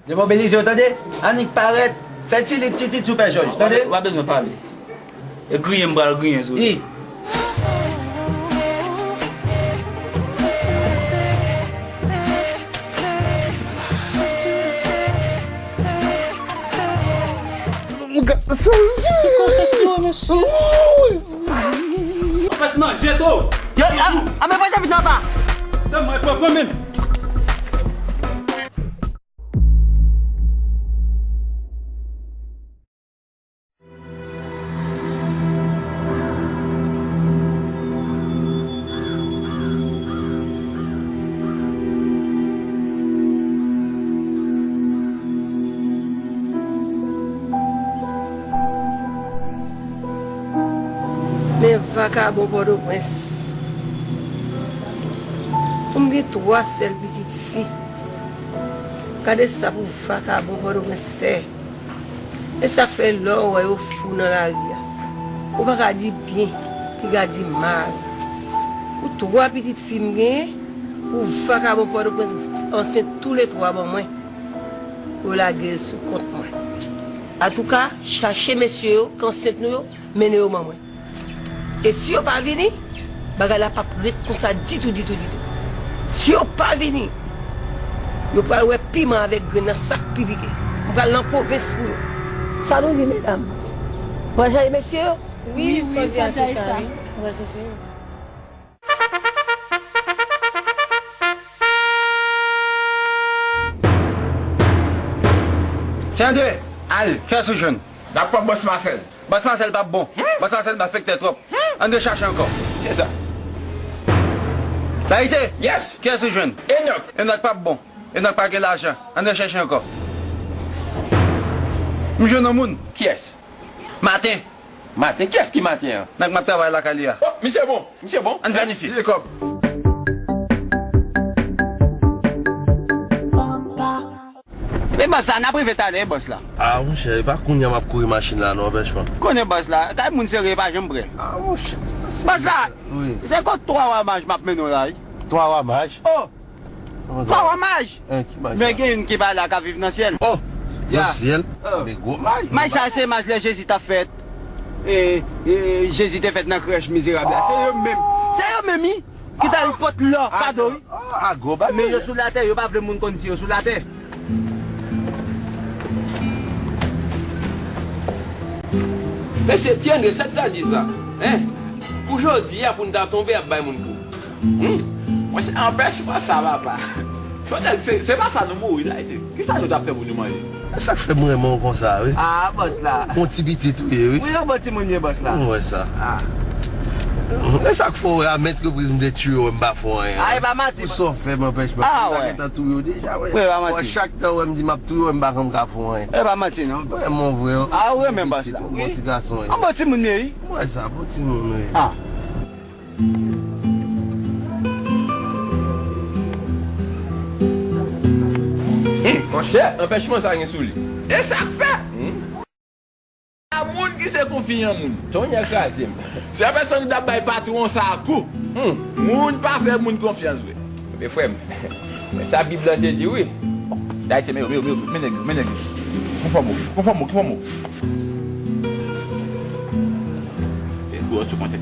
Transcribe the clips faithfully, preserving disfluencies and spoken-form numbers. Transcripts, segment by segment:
Se mobilize w, tande? Annik parèt, fè tilit titit sou Pè Jòj, tande? Ou pa bezwen pale. E griyen m pral griyen sou li. Anpèch manje tou. Yo, a, a, men pran sa vit nan pa. Tann mwen pran, pran menm. Men vakabon Pòtoprens. Pou m gen twa sèl pitit fi. Gade sa pou vakabon Pòtoprens fè. E sa k fè lè w wè yo fou nan lari a, ou pa ka di byen, piga di mal. Pou twa pitit fi m genyen, pou vakabon Pòtoprens ansent toulètwa ban mwen, pou yo lage l sou kont mwen. Antouka, chache mesye yo k ansent nou yo, mennen yo ban mwen. E si yo pa vini, bagay la p ap ret konsa ditou, ditou, ditou. Si yo pa vini, yo pral wè piman avèk grenn nan sa k pi pike. M pral nan pwovens pou yo. Sa nou di, medam? Pral chache mesye yo? Wi, wi, sa di a se sa, wi. Nou pral chache yo. Tande, al, kiyès ou jwenn? N ap pran bòs Masèl. Bòs Masèl p ap bon. Bòs Masèl malfektè twòp. Ann rechache ankò. Se sa. Layite? Yes. Kiyès ou jwenn? Enòk. Enòk p ap bon. Enòk pa gen lajan. Ann rechache ankò. M jwenn yon moun. Kiyès? Maten. Maten? Kiyès ki Maten an? Nèg m ap travay lakay li a. Oh, misye bon. Misye bon. Ann planifye. Li kòb. Men bòs la, n ap rive talè, bòs la. Ah, monchè, e pa kounye a m ap kouri machin la, non, anpèchman. Konnen bòs la, kay moun serye pa janm prè. Ah, monchè. Bòs la, wi. Se kot twa wa maj m ap mennen w la, wi. Twa wa maj? Oh! Twa wa maj! Eh, ki maj la? Men gen youn ki pa la, k ap viv nan syèl. Oh! Ya. Nan syèl? Oh. Men gwo maj. Maj sa, se maj lè Jezi t ap fèt. E, e, Jezi te fèt nan krèch mizerab la. Se yo menm. Se yo menm, wi. Ki t al pot lò kado, wi. Ah, gwo bagay. Men yo sou latè, yo pa vle moun konn si yo sou latè. Mesye, ti Andre, sa k ta di sa? Hein? Pou jodi a, pou n ta tonbe ap bay moun kou. Hmm? Monchè, anpèch pa sa, papa. Kote se, se pa sa nou mouri la, ete. Kisa nou t ap fè pou nou manje? E sa k fè m renmen w konsa, wi. Ah, bòs la. Bon ti pitit ou ye, wi. Wi, yon bon timoun ye, bòs la. M wè sa. Ah. E sa k fè w wè a mèt repriz m te tiye w, m pa fè w anyen. Ah, e pa manti. Pou sa w fè m anpèch pa. Ah, m ta gentan touye w deja, wi. Wi, e pa manti. Chak tan w wè m di m ap touye w, m pa janm ka fè w anyen. E pa manti, non, bòs. Renmen w vre, wi. Ah, ou renmen bòs la. Bon ti gason, wi. Yon bon timoun ye, wi. M wè sa, bon timoun, wi. Ah. Hum, monchè, anpèchman sa gen sou li. E sa k fè? Hum. A moun ki se konfi an moun. Tonyè kraze m. Se yon pèsonn ki t ap bay patwon sa a kou. Hum. Moun pa fè moun konfyans vre. Men frè m, men sa Bib lan te di wi. Dayite, men yo, men yo, men yo, men nèg yo, men nèg yo. Konfòme w, konfòme w, konfòme w. E gwo sou konsèy.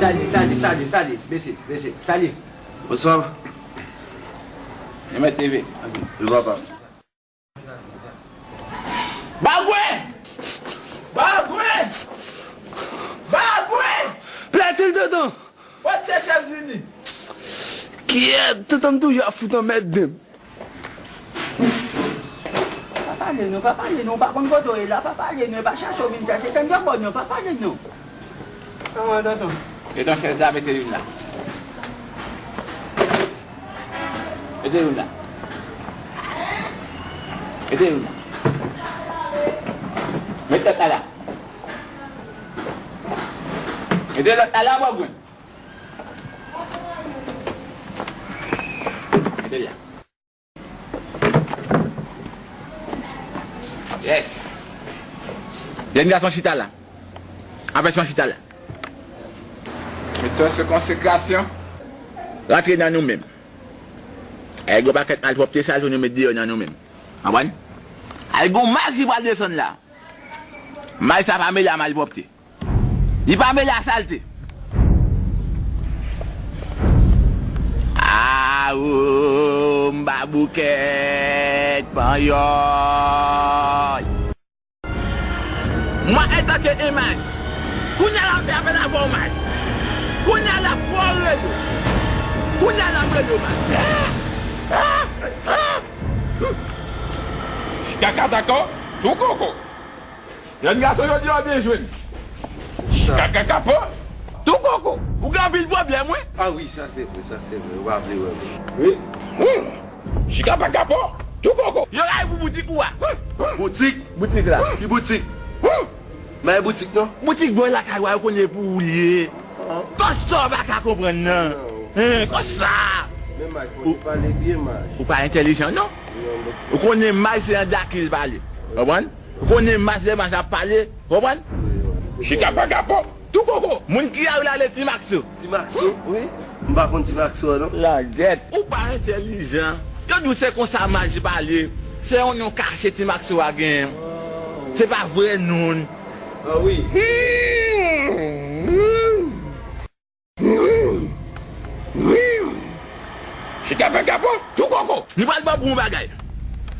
Salye, salye, salye, salye. Bese, bese, salye. Bonswa. Yo mèt leve. Wi, papa. Bagwen! Bagwen! Bagwen! Platil, tonton! Pote chèz vini. Kiyèt, tonton, m toujou ap fout anmède m. Pa pale non, pa pale non, ou pa konn kote w ye la, pa pale non, e pa chache w vin chache, tann djòbò non, pa pale non. Kòman, tonton? Mete yon chèz la, mete youn la. Mete youn la. Mete youn la. Mete lòt la la. Mete lòt la la, Bagwen. Mete l la. Yes. Jèn gason chita la. Anpèchman chita la. Mete w sou konsekrasyon. Rantre nan nou menm. Ay, gen yon pakèt malpwòpte sal pou nou met deyò nan nou menm. Konprann? Ay, gen yon maj ki pral desann la. Maj sa pa mele a malpwòpte. Li pa mele a salte. Awo, m ba boukèt panyòl. Mwen, antanke imaj, kounye a la m fè apèl a vòmaj. Kounye a la fò rele. Kounye a la m rele omaj. Chika katako, tou koko. Jèn gason jodi a w byen jwenn. Chika kakapo, tou koko. Ou gen anpil pwoblèm, wi. Ah wi, sa se vre, sa se vre. Ou pa vle wè m. Wi. Hmm. Chika pa kapo, tou koko. Yo rayi pou boutik ou a. Boutik? Boutik la. Ki boutik? M pa gen boutik non. Boutik bò lakay ou a, yo konnen pou ou li ye. Kòsa w pa ka konprann nan? Hein, kòsa? Men Maj, fò li pale byen, Maj. Ou pa entèlijan non. Ou konnen Maj se andan ki l pale. Konprann? Ou konnen Maj lè Maj ap pale. Konprann? Chika pa kapo. Tou koko, moun ki a yo la le Ti Maxo. Ti Maxo, wi. M pa konn Ti Maxo a non. Lagèt. Ou pa entèlijan. Yo di w se konsa Maj pale. Se yon non kache Ti Maxo a genyen. Se pa vrè non l. Ah wi. Chika pa kapo, tou koko. Li pral ba w bon bagay.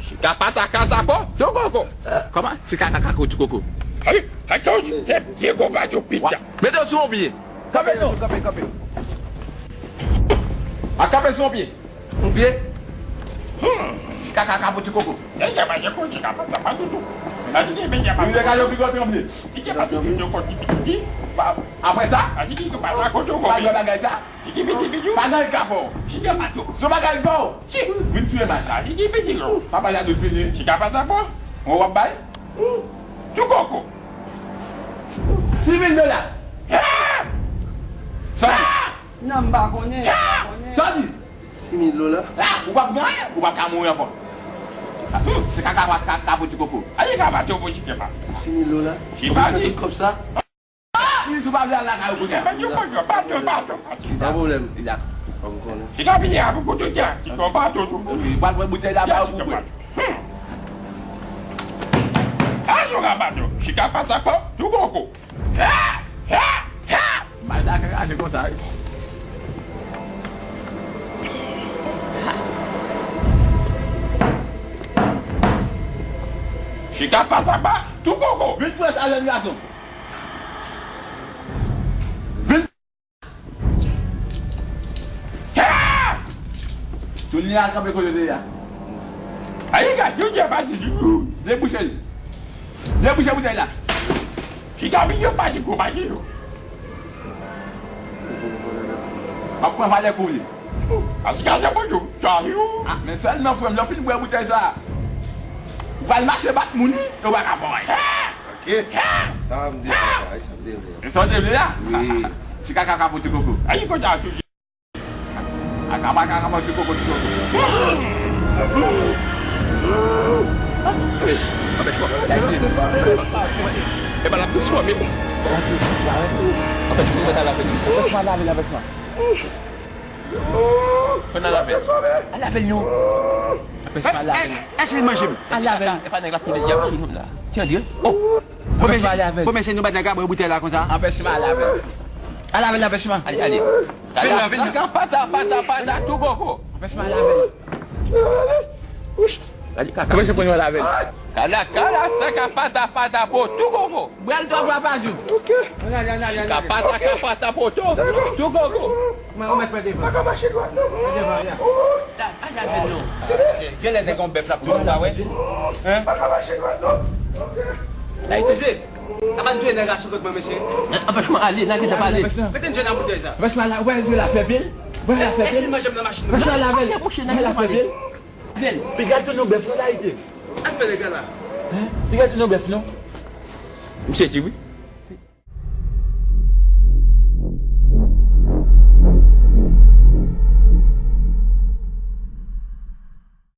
Chika pa ta ka ta po, tou koko. Kòman? Chika ka ka tou koko. Ay, ay, tou, ye, ye, go ba yo pita. Mete w sou yon pye. Kanpe non. Kanpe, kanpe. A kanpe sou yon pye. Yon pye. Hmm. Chika ka ka pou ti koko. Deja pa je ko chika pa ta pa toutou. A ti ke beja pa. Li le ka yo pi gwo tranble. Ti ke pa ti toutou ko ti piti. Apre sa? A ti ke pa ta ko tou ko. Pa gwo bagay sa. Ti ke piti piti. Pa gen ka fò. Chika pa tou. Sou bagay fò. Ti. Vin touye Maj. A ti ke piti lo. Papa la de fini. Chika pa ta po. On w ap bay? Tou koko. Sis mil dola. Sòti. Non, m pa konnen. Sòti. Sis mil dola. Ou p ap gen anyen. Ou p ap ka mouri ankò. Se kaka pa ka ka pou ti koko. Ayi ka pa te pou ti kepa. Sis mil dola. Ti pa di. Tout kòb sa. Si ou pa vle al lakay ou kounye a. Bato, bato, bato, bato. Pa pwoblèm. Li la. Ou konnen. Ti ka vini a pou kote a. Ti konn bato tou. Ou pral pran boutèy la ba ou pou bwè. Hmm. A jou ka bato. Chika pa ta po, tou koko. Ha! Ha! Ha! Mal ta ka raje konsa, wi. Chika pa ta pa, tou koko. Vin pran sa jèn gason. Vin. Ha! Tounen al kanpe kote w te ye a. Ayi gad, yo djè pati di. Debouche l. Debouche boutèy la. Chika vin yo pati gwo pati yo. W ap pran valè pou li. A chika se pou yo. Sa yo. Ah, men sèlman frè m, lè w fin bwè boutèy sa, ou pral mache bat moun wi, e w pa ka fè anyen. Ok. Sa m te vle la, sa m te vle. E sa w te vle la? Wi. Ti kaka ka pote koko. Ayi kòd la toujou. Kaka pa kaka pote koko ti koko. Anpèch mwen. E pa la plis fò men. Anpèch mwen, mwen ta lape li. Anpèch mwen lave l, anpèch mwen. Fè n al avè l. Al avè l non. Apèch pa lave l. Èske li manje m? Al avè l. E pa nèg la poule dyab sou nou la. Ti Andre. Oh. Apèch pa lave l. Bon, men se nou bat nèg la bwè boutèy la konsa. Apèch pa lave l. Al avè l, apèch pa. Ale, ale. Vin la, vin la. Sa ka pata, pata, pata, tou koko. Apèch pa lave l. Gade kaka. Apèch pa lave l. Kala, kala, sa ka pata, pata, po, tou koko. Bwè l twa fwa pa jou. Ok. Ka pata, ka pata, po, tou, tou koko. Mwen, ou mèt pran devan. Pa ka mache dwat, non. Pran devan, ya. La, pa lave l, non. Genlè nèg yon bèf la pou nou pa wè. Hein? Pa ka mache dwat, non. Ok. La, li te jwe. Sa pa n touye nèg la sou kont mwen, mesye. Anpèch mwen ale, nan ki sa pale. Mete n jwe nan boutèy sa. Anpèch mwen la, wè, jwe la fè bil. Wè, la fè bil. Èske l manje m nan machin nan? Anpèch mwen lave l. Wè, la fè bil. Piga tou nou bèf, non, la, li te. Al fè nèg la la. Hein? Piga tou nou bèf, non. Misye di wi.